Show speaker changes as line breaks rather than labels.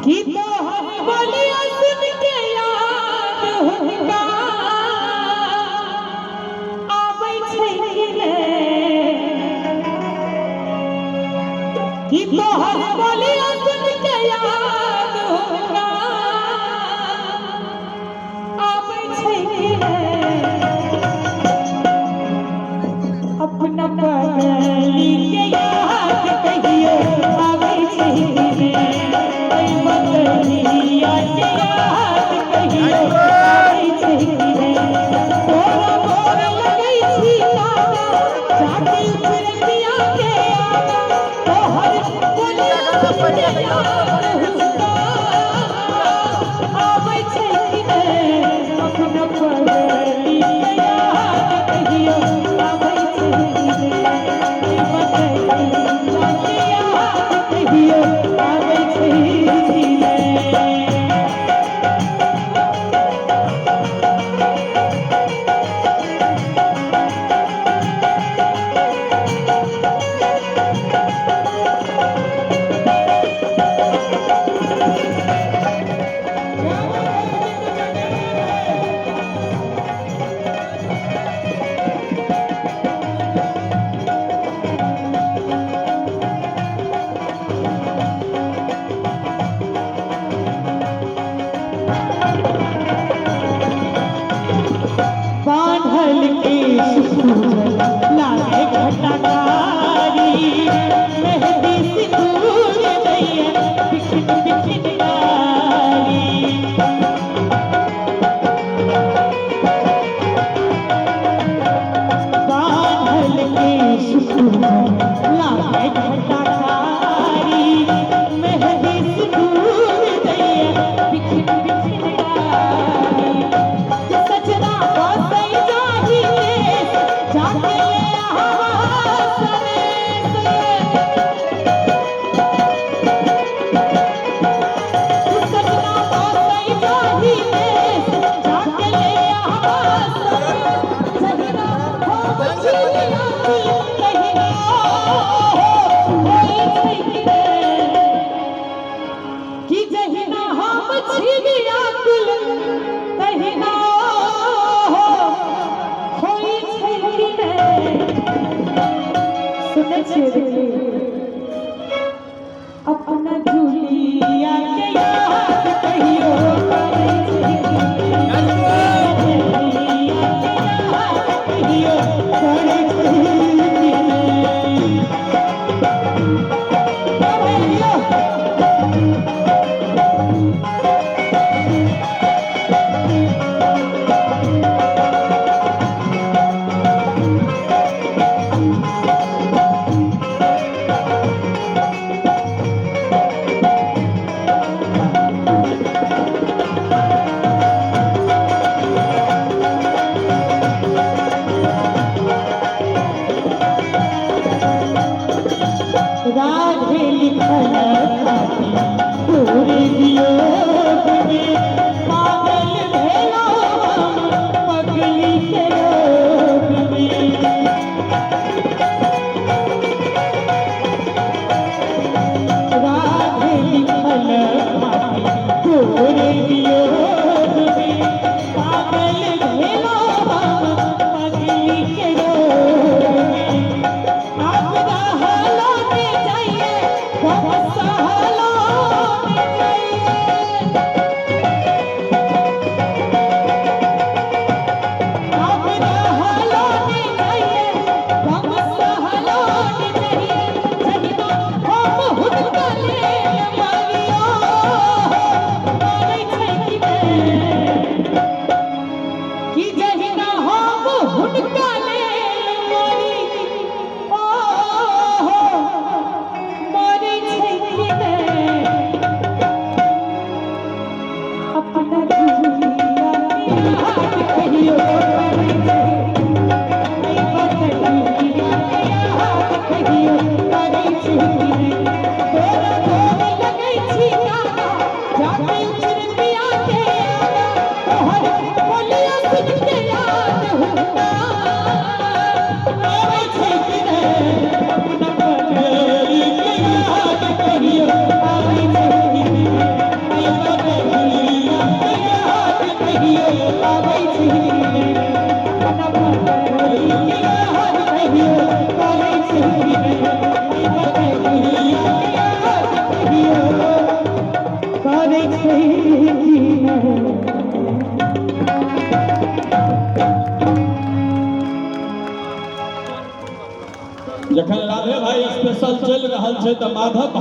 कि तोहर बोलिया सुन के याद हुनका आबै छै कि ने, कि तोहर बोलिया सुन के याद हुनका आबै छै कि ने, अपना पगली के याद कहियो आबै छै कि ने, ओइ बदलिया के याद कहियो आबै छै कि ने। तोरा गोर लगै छी काका, जाके उतरे पिया के आगा, तोहर बोलिया सुन के याद हुनका आबै छै कि ने, अपना पगली के याद कहियो आबै छै कि ने, ओइ बदलिया के याद कहियो आबै छै कि ने। बान्हल केश सूजल लागे घटाकारी, मेहंदी सिंदूर दैया बिखिन बिखिन गारी। बान्हल केश सूजल लागे घटाकारी, मेहंदी सिंदूर दैया बिखिन बिखिन गारी। सजना बसै जाहि देश, जाके ले आवा सनेस। सजना बसै जाहि देश, जाके ले आवा सनेस। जहिना हम छी व्याकुल तहिना होइ छै कि ने, कि जहिना हम छी व्याकुल तहिना होइ छै कि ने। सुनै छियै रे, अपना जुलिया के याद कहियो करै छै कि ने, जुलिया के याद कहियो करै छै कि ने। कहियो राधे लिखल खाती तोरे वियोग में, पागल भेलो हम पगली के रोग में। राधे लिखल खाती तोरे वियोग में, पागल भेलो हम पगली के रोग में। अब रहलो ने जाइए, गम सहलो ने जाइए। अब रहलो ने जाइए, गम सहलो ने जाइए। जहिना हम हुनका लेल मरियो मरै छै कि ने, कि जहिना हम हुनका लेल मरी ओ मरै छै कि ने, अपना जुलिया के याद कहियो करै छै, ऐ बदलिया के याद कहियो करै छै कि ने। तोरा गोर लगै छी काका, जाके उचर पिया के आगा, तोहर बोलिया सुन के याद हुनका आबै छै कि ने, अपना पगली के याद कहियो आबै छै कि ने।
जखन राधे भाई स्पेशल चलि रहल छै तऽ माधव भाई।